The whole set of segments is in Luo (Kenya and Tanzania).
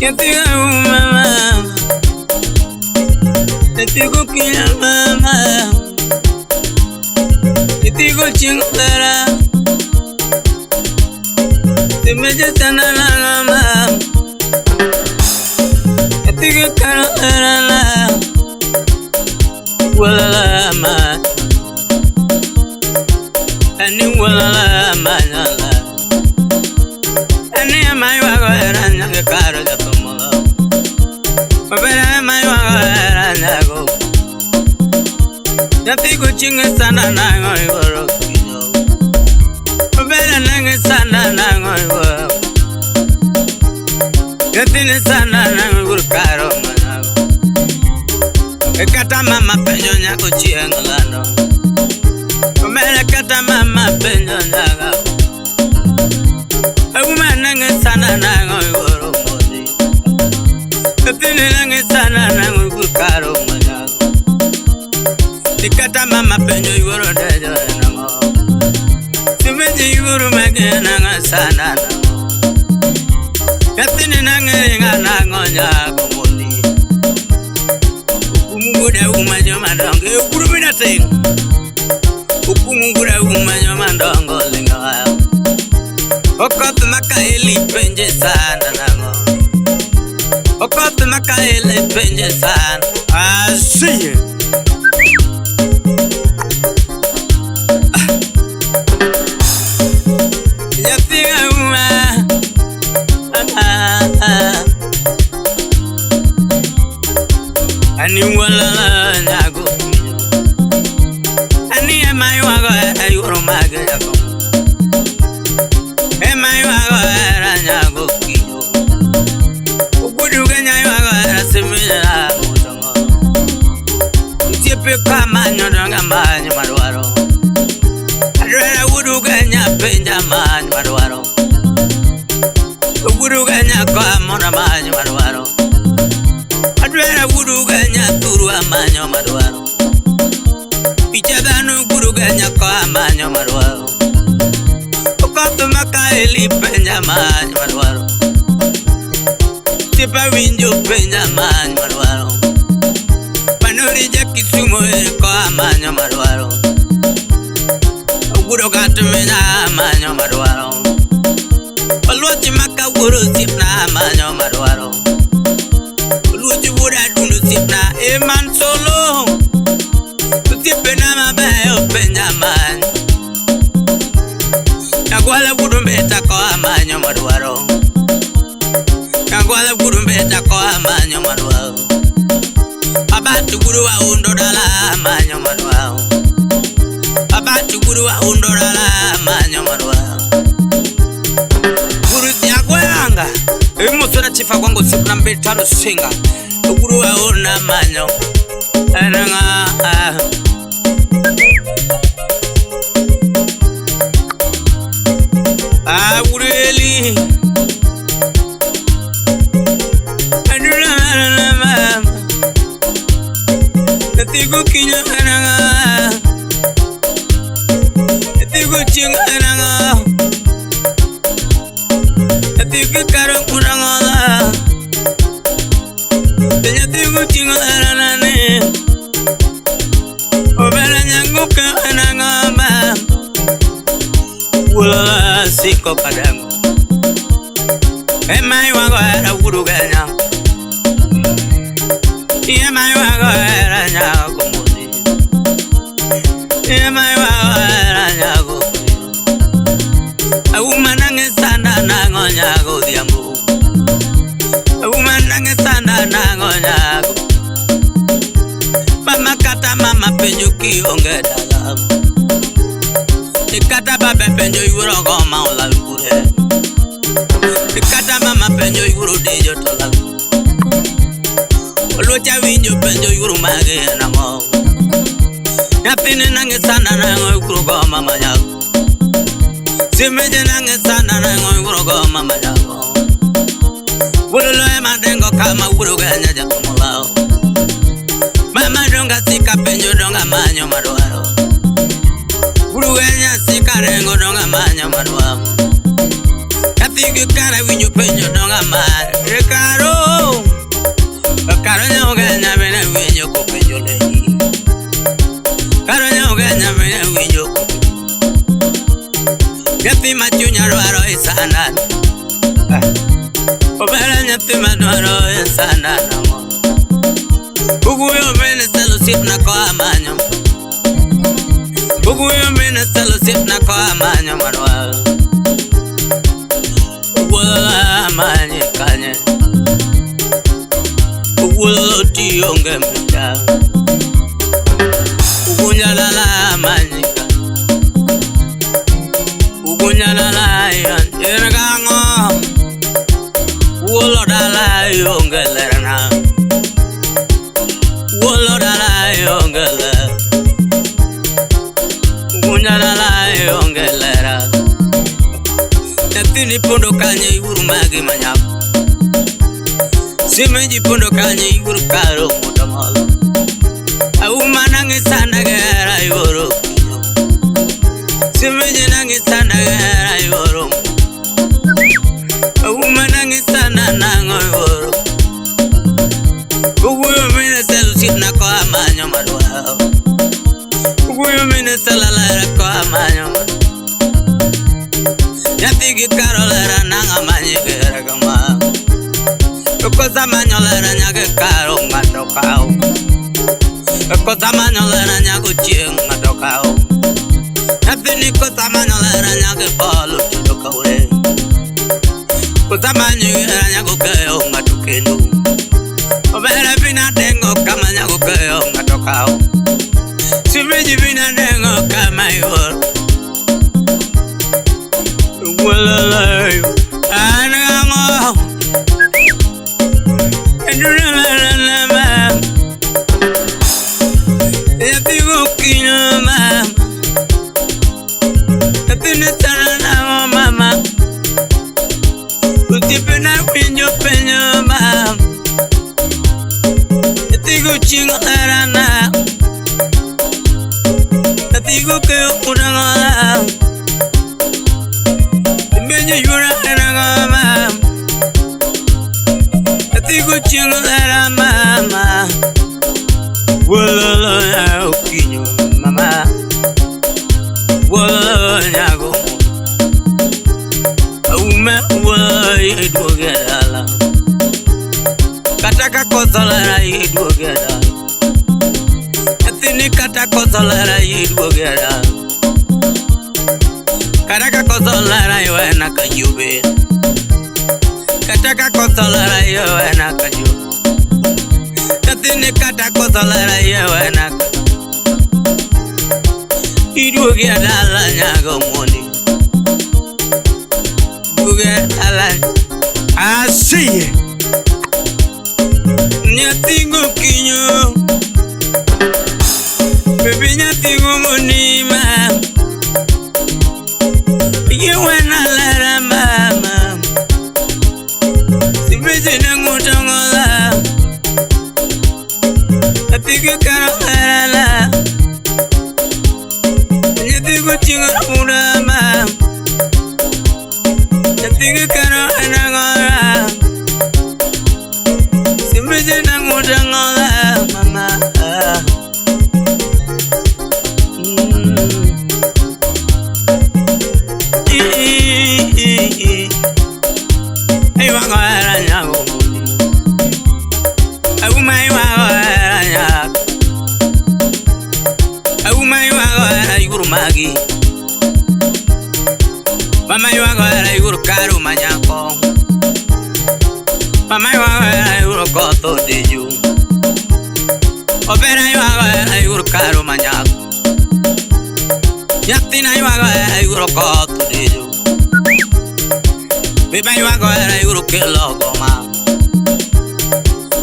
Nyathi mama. Nyathi gokinyo mama. Nyathi gochieng' lara. Simeje sana na mama. Nyathi gikaro lara la. Wala ma. Ani wala ma la la. Ani ama yuago era nyago karo jatumo. Obere ama yuago era nyago. Nyathi gochieng' sana nang'o igoro kinyo. Obere nang'e sana nang'o igoro. Nyathini sana nang'o igoro karo manyago. E kata mama penjo nyago chieng' lando. Obere kata mama penjo nyago. Auma nang'e sana nang'o igoro modi. Nyathini nang'e sana nang'o igoro karo manyago. Ikata mama penjo igoro dejo nang'o. Simeji igoro mage nang'o sana nang'o. Nyathini nang'e ringa nang'o nyago modi. Okumu uma joma dongo e okuru mina ting. Okumu guda uma joma dongo linga. Okoth makaeli penje sana nang'o. Okoth makaeli penje sana. I see you. Nyathi uma. Ani wala nyago. Ani ema yuago era yuro mage yago. Ema yuago era nyago kinyo. Ugudu genya yuago era simila mutongo. Tiepe kama nyodonga manyo madwaro. Adwera ugudu genya penja manyo madwaro. Ugudu genya kwa mona manyo madwaro. Adwera ugudu genya turu amanyo madwaro. Picha dhano ugudu genya kwa amanyo madwaro. Okoth makaeli penja manyo madwaro. Tiepa winjo penja manyo madwaro. Manori ja Kisumu ere ko amanyo madwaro. Ogudo katumenya amanyo madwaro. Oluochi makawuoro osiepna amanyo madwaro. Oluochi wuod Adundo osiepna eman solo. Osiepena mabeyo penja manyo. Nagwala wuod Mbeta ko amanyo madwaro. Nagwala wuod Mbeta ko amanyo madwaro. Abatu guru wa undo dala amanyo madwaro. Abatu guru wa undo dala amanyo madwaro. Guru jagwanga. Imusona chifa kwangu siku na mbili tano singa. Guru wa una manyo. Enanga. Ah, Guru Eli. Adula mama. Nyathi gokinyo enanga. Nyathi gochieng' enanga. Nyathi gikaro kunang'o. Nyathi gochieng' enanane. Obere nyango ke enanga ma. Wala siko kadango. Ema yuago era uguru genya. Ema yuago era nyago modi. Ema yuago era nyago. Auma nange sana nango nyago diambu. Auma nange sana nango nyago. Mama kata mama penjo kionge dala. Ikata babe penjo yuoro goma olal kure. Ikata mama penjo yuoro dejo tolal. Oluocha winjo penjo yuoro mage nang'o. Nyathini nange sana nang'o yuoro goma manyago. Simeje nange sana nang'o yuoro goma manyago. Wulo ema dengo kama wulo ganya jatumolao. Mama donga sika penjo donga manyo madwaro. Wulo ganya sika rengo donga manyo madwaro. Nyathi gi kara winjo penjo donga manyo. Karo. madwaro isana. Obera nyathi madwaro isana nang'o. Uguyo mene selo osiepna koa manyo. Uguyo mene selo osiepna koa manyo madwaro. Uguola manye kanye. Uguolo tionge mita. Ugunyalala manye kanye. Ugunyalala yan ergango. Uolo dala yonge lerna. Uolo dala yonge ler. Ugunyalala yonge lera. Nyathini pondo kanye iwuru magi manyap. Simeji pondo kanye iwuru karo mutomolo. Auma nangi sana gera iwuru kinyo. Simeji nangi sana gera iwuru. Auma nangi sana nango iwuru. Uguyo mine selu sipna kwa manyo madwa. Uguyo mine sela lera kwa manyo madwa. Nyathi gi karo lera nanga manyi gera kama. Kosa manyo lera nyage karo ng'ato kao. Kosa manyo lera nyago chieng' ng'ato kao. Nyathini kosa manyo lera nyage polo tito kaure. Kosa manyo gera nyago keyo ng'ato kendo. Obere bina dengo kama nyago keyo ng'ato kao. Simeji bina dengo kama iworo. Walalayo, anango. Enduralala, nyathi gokinyo mama. Nyathini sana nango mama. Osiepena winjo penjo mama. Nyathi goching'o lerana. Nyathi gokeyo unang'ola. Benye yura enango mama. Nyathi goching'o lera mama. Wololo ya okinyo mama. Wololo nyago. Auma wololo iduoge dala. Kata ka koth olera iduoge dala. Nyathini kata koth olera iduoge dala. Kata ka koth olera iwena ka jube. Kata ka koth olera iwena ka jube. Nyathini kata koth olera iwena ka iduoge dala nyago mondi. Iduoge dala. I see. Nyathi gokinyo. Baby nyathi gomoni mama. Iwena lera mama. Simeji nangutongola. Nyathi gikaro lera la. Nyathi goting'o mura mama. Nyathi gikaro enangola. Simeji nangutongola mama. Magi. Mama ywago hera iguru karu manyako. Mama ywago hera iguru kotho deju. Opera ywago hera iguru karu manyako. Nyathina ywago hera iguru kotho deju. Beba ywago hera iguru kelo goma.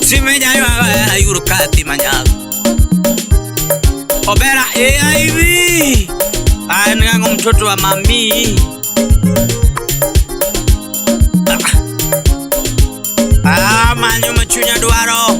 Simeja ywago hera iguru kati manyako. Opera AIV. Aya mtoto wa mami. Ah, manyo machunya dwaro.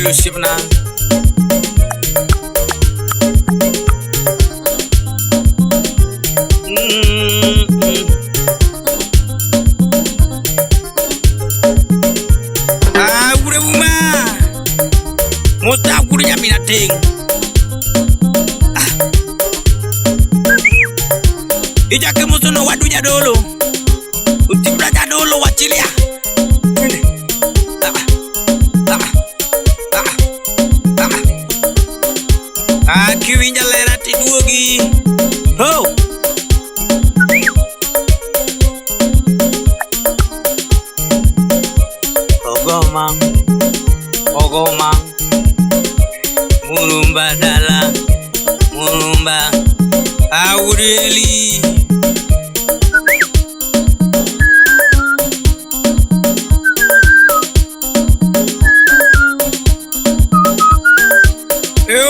Awuoyo osiepna. Awure uma. Musta awure nyamina ting. Ichake musono wadu jadolo. Utibra jadolo wachilia. Ah. Ah. Ah. Ah. Ah, kiwinja lera tiduogi. Ho! Ogoma, ogoma, murumba dala, murumba, awureli.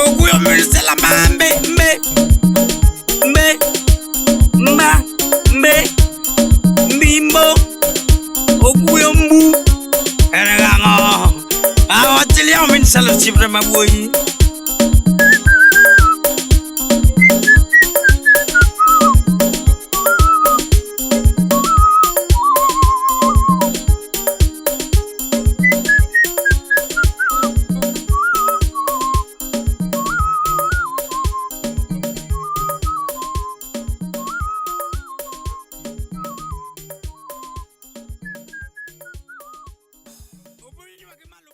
Oguyo mirsela mambe, mbe, mbe, mba, mbe, mbimbo, oguyo mbu. Erang'o. Awachilia min salo chipre mabuoyi.